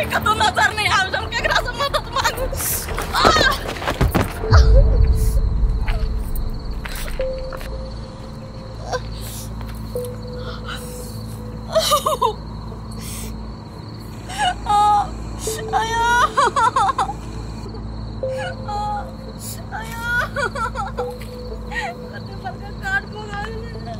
कोई कतौ नजर नहीं आबै, हम केकरा से मदद मांगू? आया आया कते बड़का काट भऽ गेलै।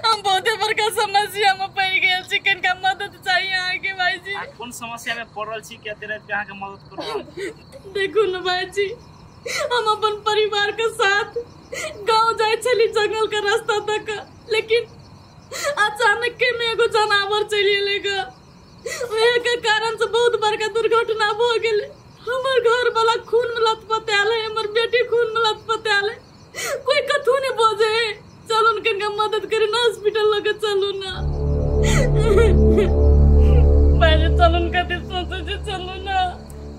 हम बहुते बड़का समस्या में पड़ गेल छी, कनिका मदद चाहिए अहाँके भाईजी। कोन समस्या में पड़ल छी कि एते राति के अहाँके मदद करू? देखू न भाईजी, हम अपन परिवार के साथ गांव जाय छली जंगल के रास्ता तक, लेकिन अचानक के में एगो जानवर चलि एलै ग, ओहे के कारण से बहुत बड़का दुर्घटना भ गेलै। हमर घर वाला खून में लथपथायल है, हमर बेटी खून में लथपथायल है, कोई कथू नहीं बजे है। चलू न कनिका मदद करी ना, हॉस्पिटल लगे चलू ना भाईजी, चलू न कथी सोचै छी, चलू ना।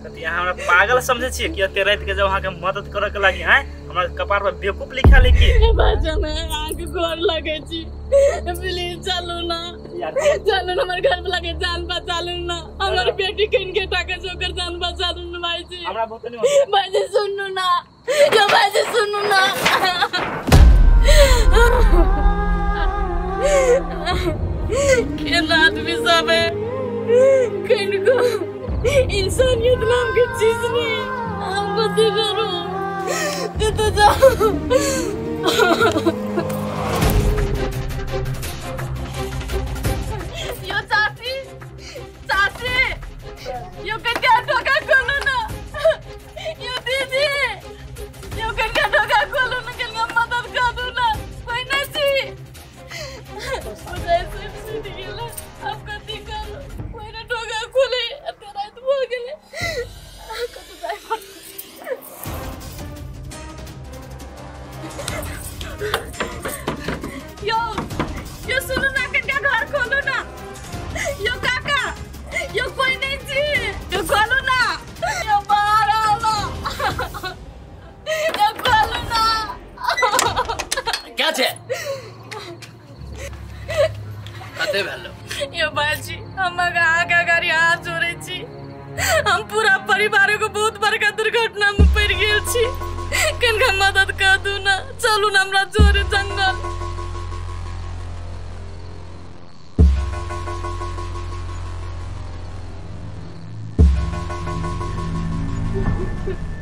कथी अहाँ हमरा पागल समझै छियै कि एते राति के जब अहाँके मदद करऽ के लागी हैं हमरा कपार पर बेवकूफ लिखा ले की? भाईजी हम अहाँके गोर लगै छी, प्लीज चलू ना, चलू न, हमर घर वाला के जान बचा लू ना, हमर बेटी कनिके टाका छै ओकर जान बचा लू ना भाईजी। हमरा बहुत नहीं होइया भाईजी, सुनू ना यो भाईजी, सुनू ना। केना आदमी सब है, किनको इंसानियत नाम के चीज नहीं। हम कथी करू, तो जाओ। यो चाची, चाची, यो कनिका ढोका खोलू ना, यो दीदी, यो कनिका ढोका खोलू ना, कनिका मदद करू ना, कोई नहीं छी। बुझाइ सब छूटि गेलै, आब कथी करू? कोई ने ढोका खोले, एते राति भऽ गेलै, कतौ जाय पड़तै। यो यो सुनू ना, कनिका घर खोलू ना, यो काका, यो कोई नहीं छी, यो खोलू ना, यो बाहर आउ ना, यो खोलू ना। क्या छे कते भेलो? यो बाजी, हम अहाँके अगाडि हाथ जोड़ै छी, हम पूरा परिवार को बहुत बड़का दुर्घटना में पड़ि गेल छी, कनिका मदद कर दू ना, चलू ना हमरा जोरे जंगल।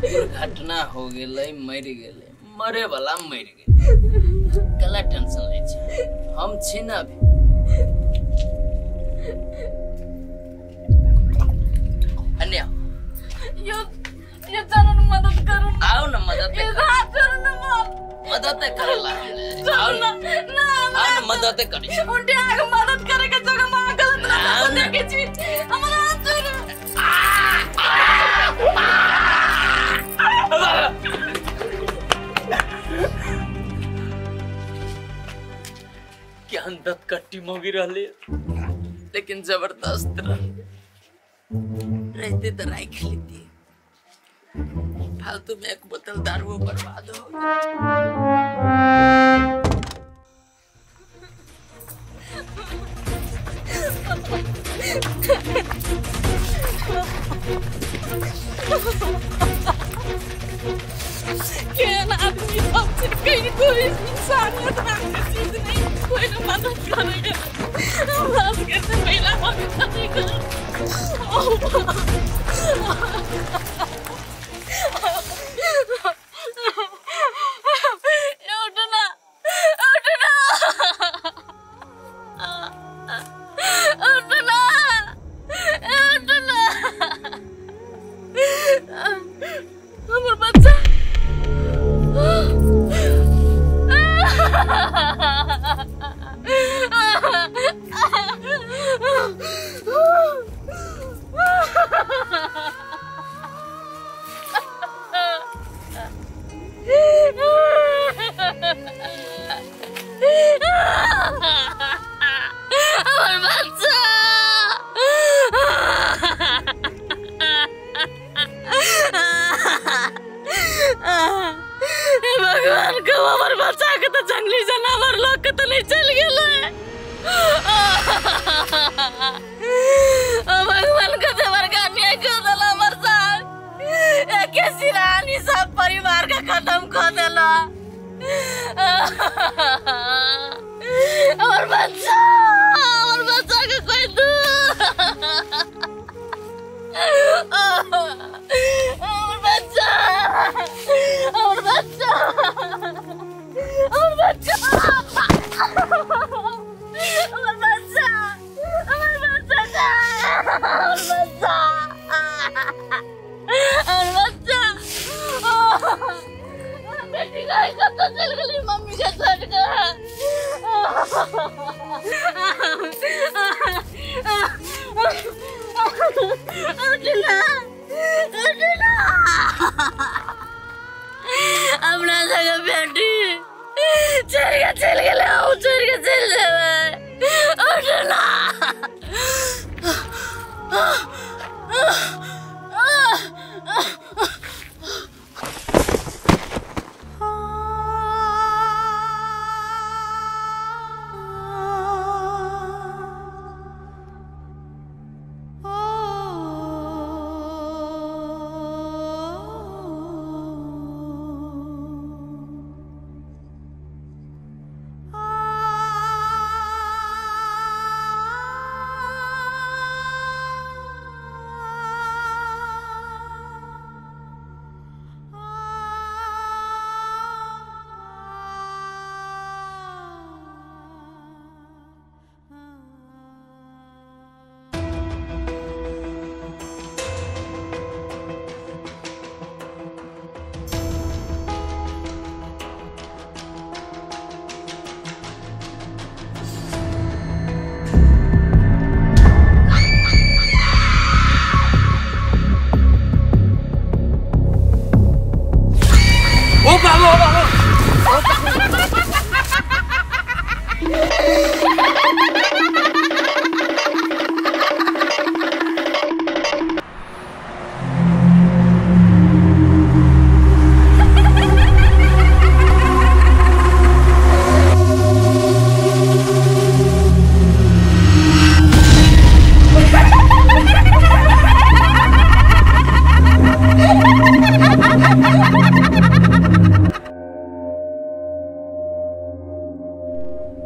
दुर्घटना हो गेलै, मरि गेलै, मरे वाला मरि गेलै, कला टेंशन लै छी, हम छी ना अभी। अन्य यो यो चलू ना, मदद करू ना, आओ ना, मदद यो हाथ जोड़ू ना, मदद करला चलू ना, ना आओ ना, मदद करी उनटे आगे मदद करे के जगह में गलत रास्ता देखे छी, हमरा हाथ जोड़ू। केहन दतकट्टी मौगी रहले, लेकिन जबरदस्त रहले, रहते तो राख लेती, फालतू में एक बोतल दारू बर्बाद हो गया। केहन आदमी सब छै, कहीं कोई इंसानियत नाम के चीज नहीं, कोई न मदद करेगा, हमरा सबके से महिला मदद नहीं करे। उठना उठना उठना उठना हमर बच्चा हमर बच्चा भगवान को हमर बच्चा के तो जंगली जानवर लोग के तो नहीं चल गेलै। भगवान के तो बड़का अन्याय कर देला हमर साथ, एके सिरानी सब परिवार का खत्म कर देला। हमर बच्चा के कोई दू हमर बच्चा हमर बच्चा हमर बच्चा हमर बच्चा हमर बच्चा हमर बच्चा हमर बच्चा बेटी गाय कतऽ चलि गेली मम्मी के छोड़ि कऽ। उठना उठना अपना जगह बेटी चल के चल गेलै, हम छोड़ि के चलि जेबै। उठना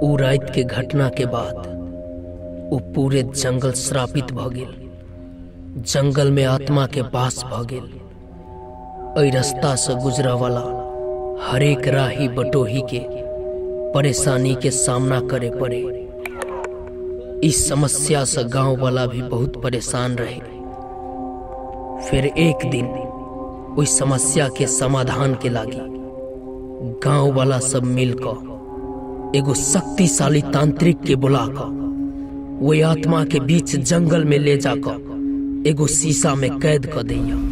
उ रात के घटना के बाद वो पूरे जंगल श्रापित भ गेल। जंगल में आत्मा के वास भ गेल। एहि रास्ता से गुजरे वाला हरेक राही बटोही के परेशानी के सामना करे पड़े। इस समस्या से गांव वाला भी बहुत परेशान रहे। फिर एक दिन उस समस्या के समाधान के लागी गांव वाला सब मिलकर एगो शक्तिशाली तांत्रिक के बुला कर वही आत्मा के बीच जंगल में ले जाकर एगो शीशा में कैद कर दिया।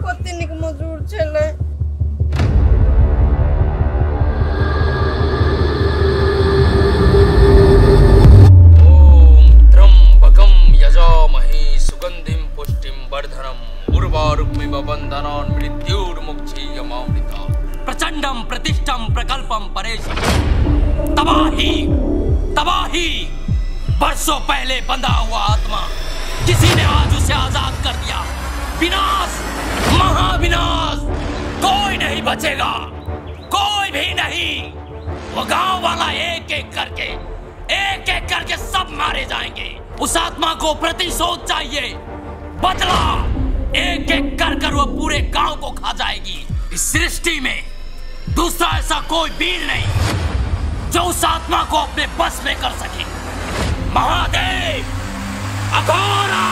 कते नीक मजूर छलै। ओम त्र्यंबकम यजामहे सुगंधिं पुष्टिं वर्धनम उर्वारुकमिव बन्धनान् मृत्युर्मुक्षीयमामृतात्। प्रचंडम प्रतिष्ठम प्रकल्पम परेशम। तबाही तबाही, बरसों पहले बंधा हुआ आत्मा किसी ने आज उसे आजाद कर दिया। विनाश, महाविनाश, कोई नहीं बचेगा, कोई भी नहीं। वो गांव वाला एक एक करके सब मारे जाएंगे। उस आत्मा को प्रतिशोध चाहिए, बदला। एक एक कर कर वो पूरे गांव को खा जाएगी। इस सृष्टि में दूसरा ऐसा कोई वीर नहीं जो उस आत्मा को अपने बस में कर सके। महादेव अघोरा।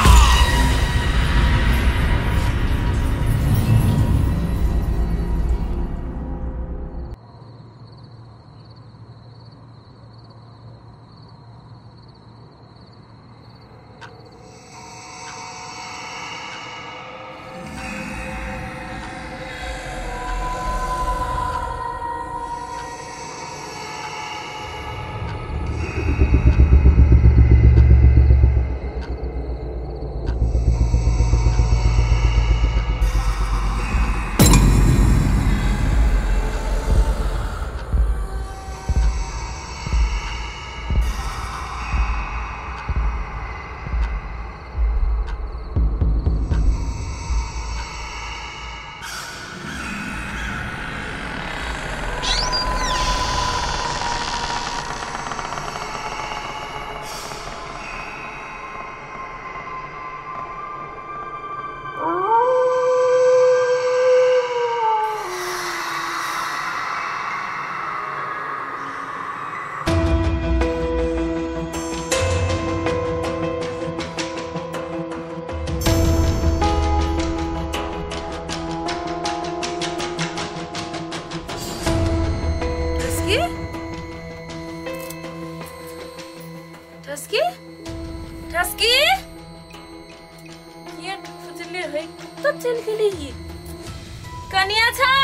कनिया छा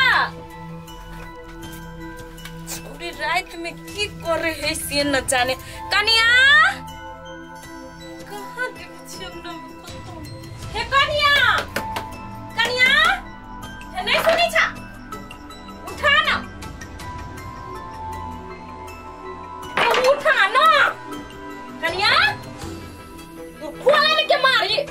पूरी रात में की कर रहे है से न जाने। कनिया कहाँ देखे छी हमरा हे कनिया, कनिया हे नहीं सुनी छा, उठा ना, उठा ना कनिया, खोले के मारी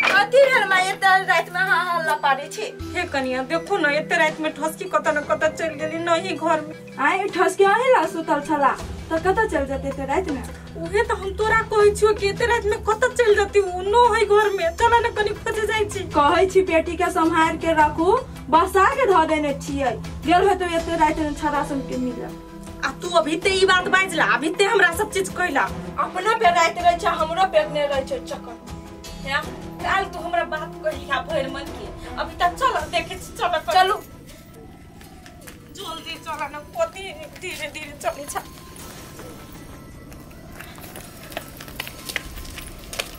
कथी भेल माय एते राति में अहाँ हल्ला पारै छी? हे कनिया देखू न एते राति में ठसकी कत न कत चलि गेली नहीं घर में। आइ ठसकी अहीं ला सुतल छला त कत चलि जेतै एते राति में? उहे त हम तोरा कहै छियो कि एते राति में कत चलि जेतै, उ न है घर में, चल न कनि खोजे जाइ छी। कहै छी बेटी के सम्हार के राखू, बसा के धऽ देने छियै, गेल हेतौ एते राति में छड़ा सन के मिलत। आ तू अभी ते ई बात बाजला, अभी ते हमरा सब चीज कहला। अपना पे राति रहै छै, हमरो पे ने रहै छै चक्कर। हैं काल तू हमरा बात कहिला भरि मन के, अभी तक चल देखे छी, चल चलू जल्दी चल न, कति धीरे धीरे चलै छ।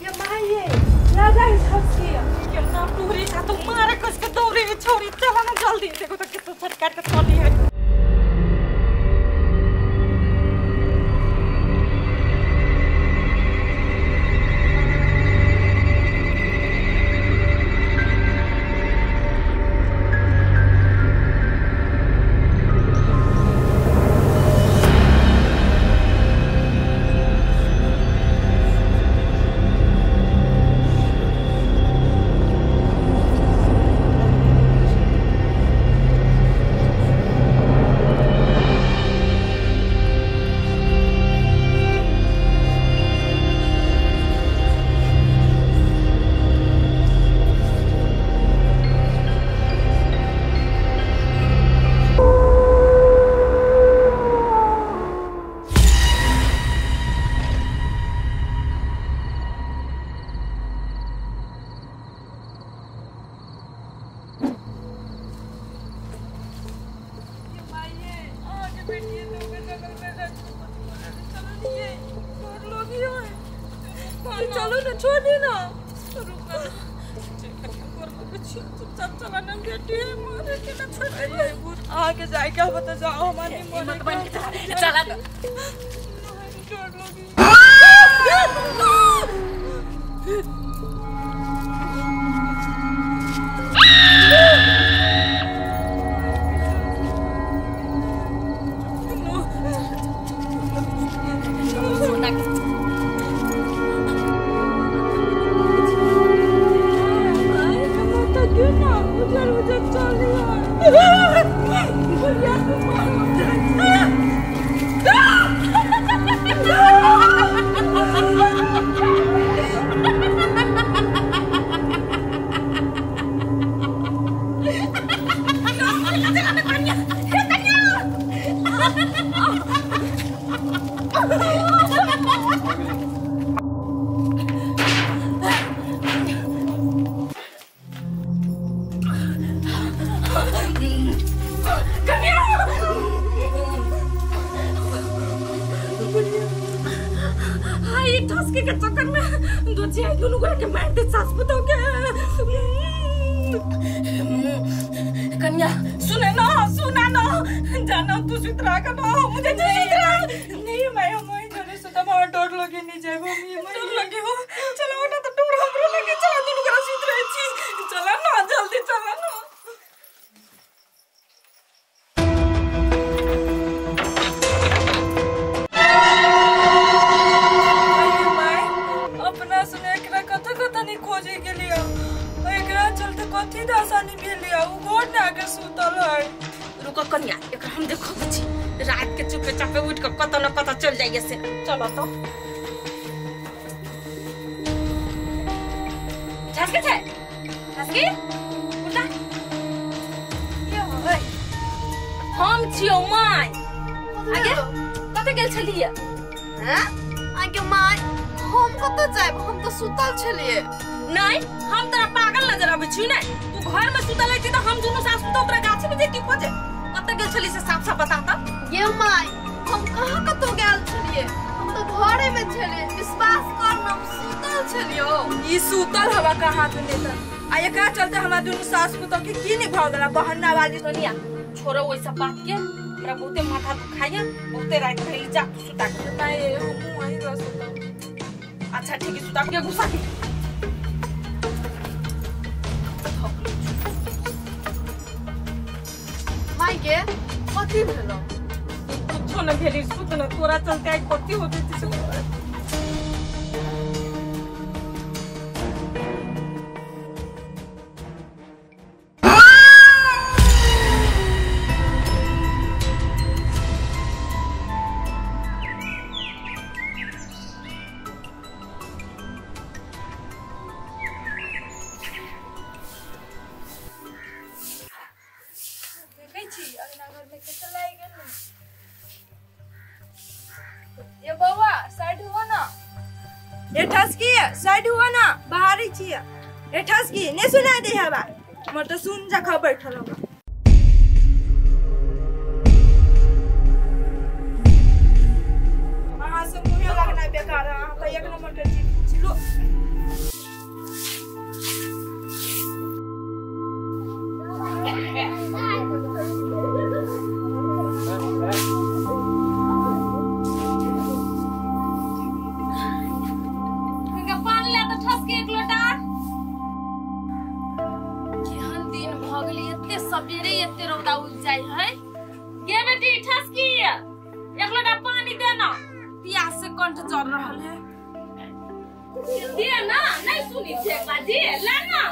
ये माय ये लगा ठसकी केना पूरी छ तू मारे कस के दौड़े छोरी, चल न जल्दी, देखो त कितो छटका के चली है। चलो ना, छोड़ दे ना। छी चुपचाप चला ना बेटी मारे के ना छोड़े अहाँ के जाय के बता जाओ हमारी हिम्मत बन के चला चला डर लगी। के चक्कर में दो चार दोनों गोरा के मार दे सास पुतोह के। कन्या सुने ना सुना ना जाना तू सुतरा का ना मुझे सुतरा नहीं मैं हम जोने सुता मार डर लगे नहीं जाए हम डर लगे हो चलो ना तो डर हमरो लगे चला दोनों गोरा सुतरा छी चला ना जल्दी चला ना। रुको कन्या एकरा हम देखो छी रात के चुपे चापे उठ के कत न कत चल जाइए से चलो तो झसके छै झसकी उठा ये होय हम छियो my आगे कत गेल छलिए हैं आगे my हम कत जाइब हम तो सुतल छलिए। नहीं हम तोरा पागल नजर आबै छी नै तू घर में सुतल रहती त हम दुनू सास पुतोह तोरा गाछी में जैती खोजे कत गेल छली से साफ साफ बता त। ये my हम कहां कतो गेल छलिए हम तो घरे में छलिए विश्वास कर न हम सुतल छलियो। ई सुतल हवा कहां तू नेता आ एकरा चलते हमरा दुनू सास पुतोह के की नहीं भाव गेला बहन्ना वाली। सोनिया छोड़ो ओइ सब बात के हमरा बहुते माथा दुखाइया बहुते रात भइल जा तू सुता के नहीं हम वहीं रह सुतल। अच्छा ठीक है सुता के गुस्सा के माई के कथी भेलो कुछो न भेली सुत न तोरा चलते आई कथी होते छै। ये बउआ साइड हुआ ना ये ठसकी साइड हुआ ना बाहर ही छिया ये ठसकी ने सुना दे हवा मोर तो सुन जा खा बैठल हवा। अहाँ से मुँह लगना बेकार अहाँ का एक नंबर के चीज लो। सबेरे एते रौदा उग जाय है गे बेटी ठसकी एक लोटा पानी देना प्यास से कंठ जर रहल है दे ना नहीं सुनी छे बाजी ला ना।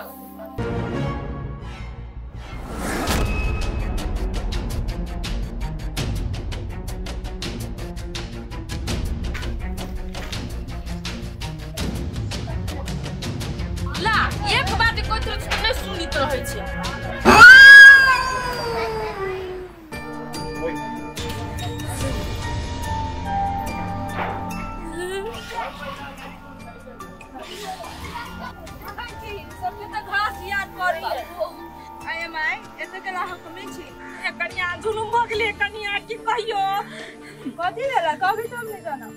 ला एक बात कोई तरह नहीं सुनित रहै छे। कनिया जुलुम भऽ गेलै कनिया की कहियो कथी भेला कभी तो हम नहीं जानब।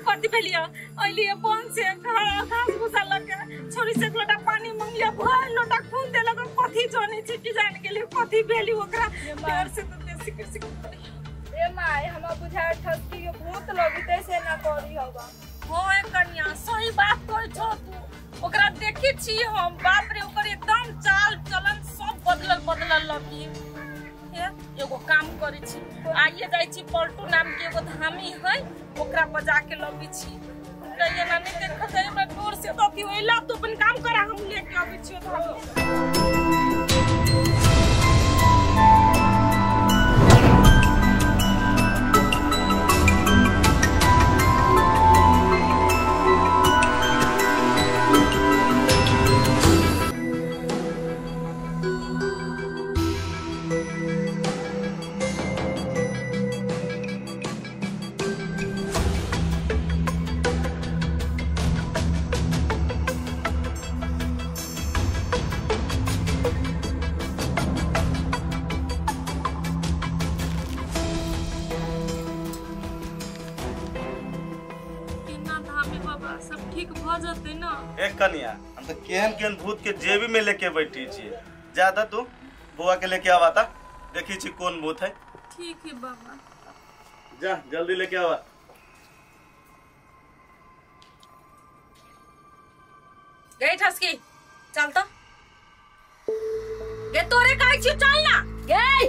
कथी भेलिया अइलिए बन से घास भूसा लग छोरी से एक लोटा पानी मंगलिया भर लोटा खून देलक। कथी जानै छी कि जान गेली कथी भेली ओकरा डर से तो देसी कृषि। ए my हमरा बुझा ठसकी के भूत लगते से ना करी हवा। होए कन्या सही बात कहै छौ तू। ओकरा देखी छी हम बाप रे ओकर एकदम चाल चलन सब बदलल बदलल लगी। एगो काम करै छी आइए जाइ छी पलटू नाम के एगो धामी है ओकरा बजा के लबै छी। हमरा एना नहीं देखत है हमरा डर से तो अथी होइला। तू अपन काम करा हम लेके आबै छियो धामी। एक कन्या हम तो केहन केहन भूत के जेबी में लेके बैठी छी। ज्यादा तू बुआ के लेके आवा ता देखी छी कौन भूत है। ठीक है बाबा जा जल्दी लेके आवा। गई ठसकी चल तो गे तोरे कहै छी चल ना गई।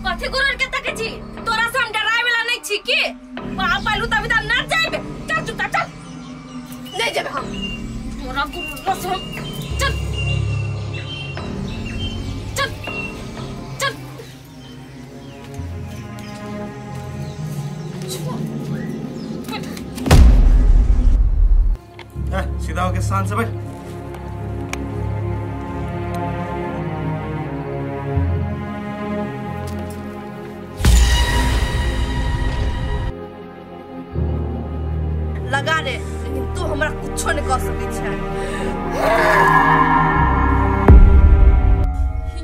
कथी गुरर के तके छी तोरा से हम डराय वाला नहीं छी की बाप पालू तभी त ना जाइबे। चल चुपचाप चल नहीं जाबे हम तोरा गुरर से हम चल चल चल। सीधा होके शान से बैठ। लगा रे लेकिन तू हमरा कुछो नहीं कर सकै छै।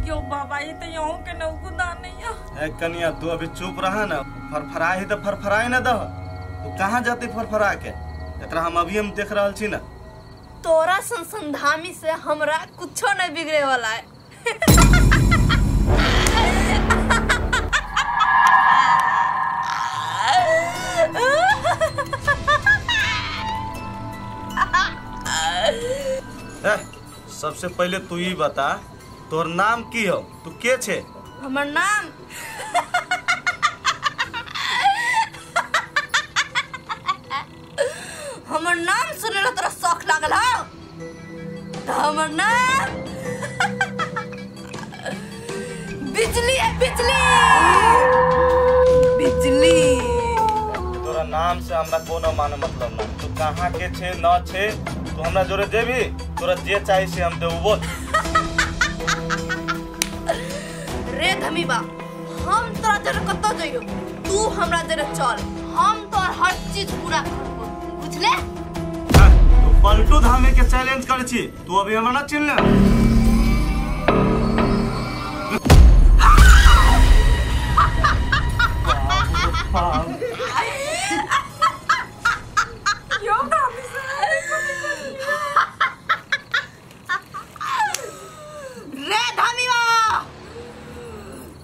यो बाबा ये तो यहों के नौकुदा नहीं है। ए कन्या तू अभी चुप रहा ना फरफराए ही तो फरफराए ना दह। तू कहाँ जाती फरफरा के एकरा हम अभी हम देख रहल छी ना। तोरा संसंधामी से हमरा कुछो नहीं बिगड़े वाला है। सबसे पहले तू ही बता तोर नाम की हो तू के छे? हमर नाम हमर नाम सुने ला तोरा शौक लागल हो तो हमर नाम बिजली है बिजली बिजली। तोरा नाम से हमरा कोनो माने मतलब ना। तू कहाँ के छे न छे तू हमरा जोरे जेबी तोरा जे चाही से हम देबो बोल। रे धमीबा हम तोरा जरे कतौ जइयो तू हमरा जरे चल हम तोर हर चीज पूरा करबो बुझले। तू पलटू धामे के चैलेंज कर छी तू अभी हमरा ना चिन्ह ले। रे धमीबा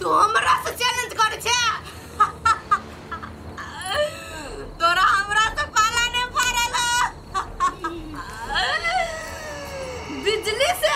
तू हमरा से चैलेंज कर छे तोरा हमरा से पाला नहीं पड़ल बिजली से।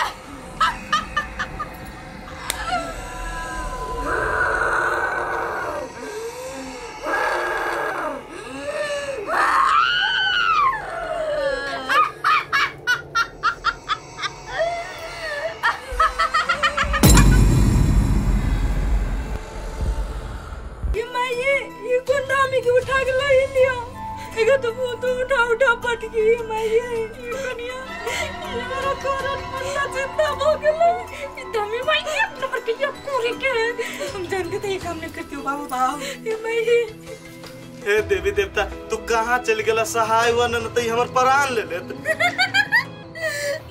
ये कौन धामी के उठा के लाई लिया एगो तो भूत उठा उठा पटकी माई ये कन्या ये मेरा कारण मुन्ना जिंदा हो गेलै। ई धामी माई एक नंबर के ये पूरी के हम जानते थे ये काम नहीं करती हो बाबू बाबू। ये माई हे देवी देवता तू कहाँ चल गेला सहाय हुआ न त हमर प्राण ले लेत।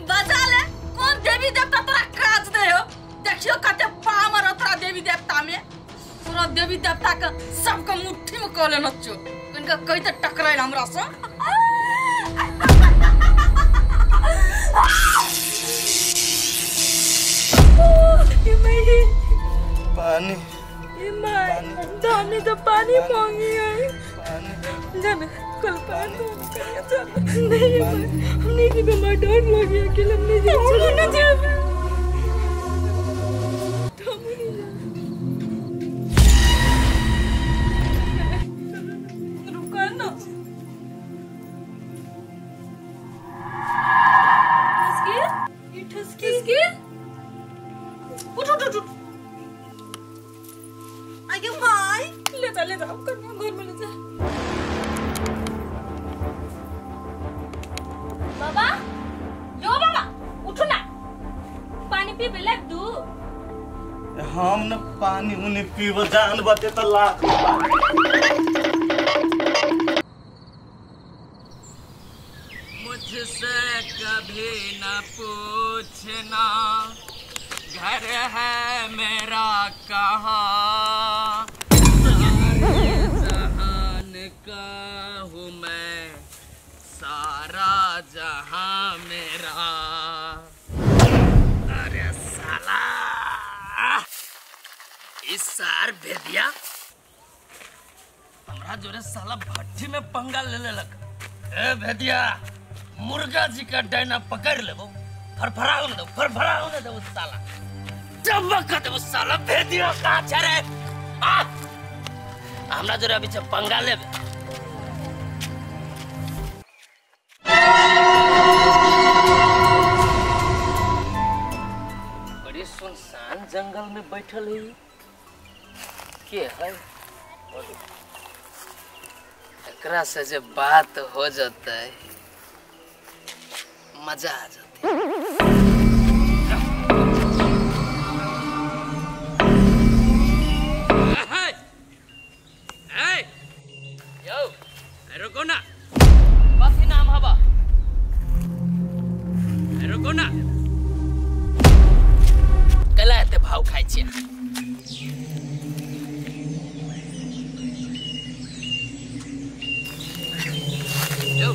बचा ले कौन देवी देवता तोरा काज दे हो देखियो कते पावर तोरा देवी देवता में। तोरा देवी देवता के सबके मुट्ठी में कऽ लेने छौ। कहि त टकराइल हमरा से। पानी ए my दामी तो पानी मांगी है। जाना कल पानी नहीं हम नहीं जीवे, मां डर लगी अकेले हम नहीं जीवे। चलो ना जावे हम नहीं जावे। रुको ना ठसकी ये ठसकी ठसकी उठ उठ उठ आगे भाई ले जा करना घर में ले जा। बाबा यो बाबा उठो ना, पानी पी ले दू। हम न पानी उन्हें पीब जान बते तो लाख। मुझसे कभी न पूछना घर है मेरा कहाँ, सारे जहान का हूँ मैं, सारा जहाँ मेरा। अरे साला इस सार भेदिया हमरा जोरे साला भट्टी में पंगा ले लेलक। ए भेदिया मुर्गा जी का डायना पकड़ लेबो, फरफराओ न दो, फरफराओ न दो साला, चबक दो साला भेदिया कहाँ छे रे। आ हमरा जोरे अभी पंगा लेबे। बड़ी सुनसान जंगल में बैठल है के है, एकरा से जे बात हो जाता है मजा आ जाता है। यो रुको ना, कथी नाम हवा? रुको ना, कला एते भाव खाइ छियै। यो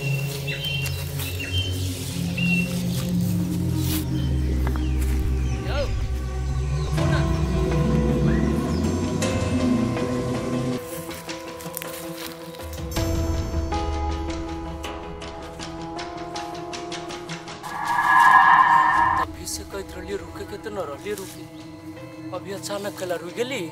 यो रुको ना। तभी से कहत रहली रुके के तो न रहली रुके, अभी अचानक कला रुक गेली।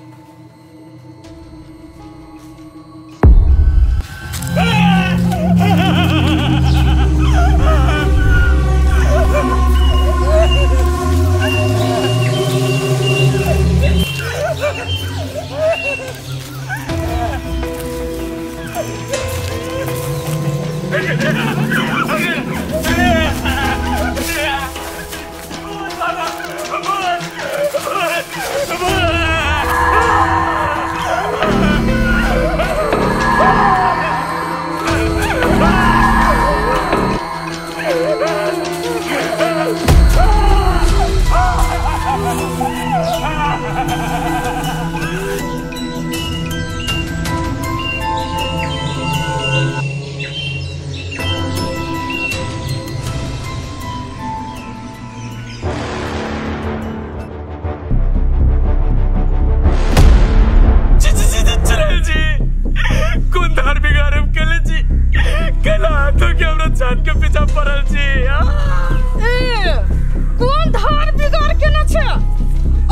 कोन धार बिगाड़ के न छे,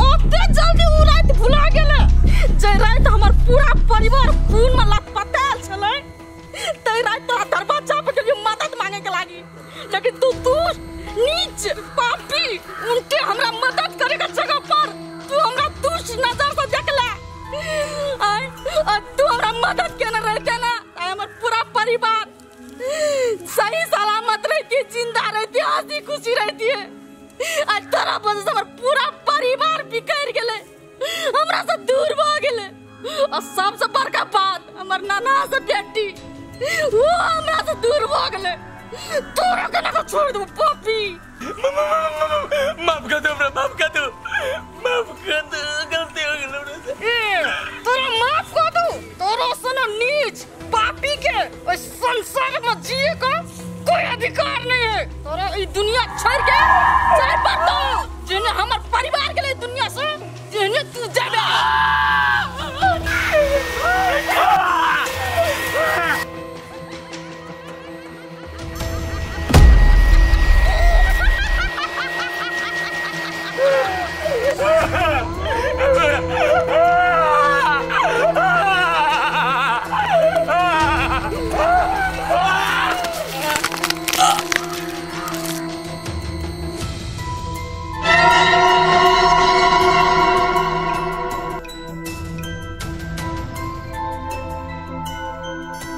ओते जल्दी उ रात भुला गेले जे रात हमर पूरा परिवार खून में लथपथायल छलै, तै रात तोरा दरवाजा पर गेलियो मदद मांगे के लागी, लेकिन तू दुष्ट नीच पापी उनके हमरा मदद करे के जगह पर तू हमरा दुष्ट नजर से देखला। आय और तू हमरा मदद केने रहते ना हमर पूरा परिवार सही सलामत रहती, जिंदा रहती, हंसी खुशी रहती है। आज तोरा वजह से हमर पूरा परिवार बिखर गेले, हमरा से दूर भ गेले। और सबसे बड़का बात हमर नाना से बेटी वो हमरा से दूर भ गेले। तोरा के ना छोड़ दू पापी। माफ कर दो हमरा, माफ कर दो, माफ कर दो, गलती हो गेल हमरा से। ए तोरा माफ कर दू, तोरा सन नीच पापी के चल।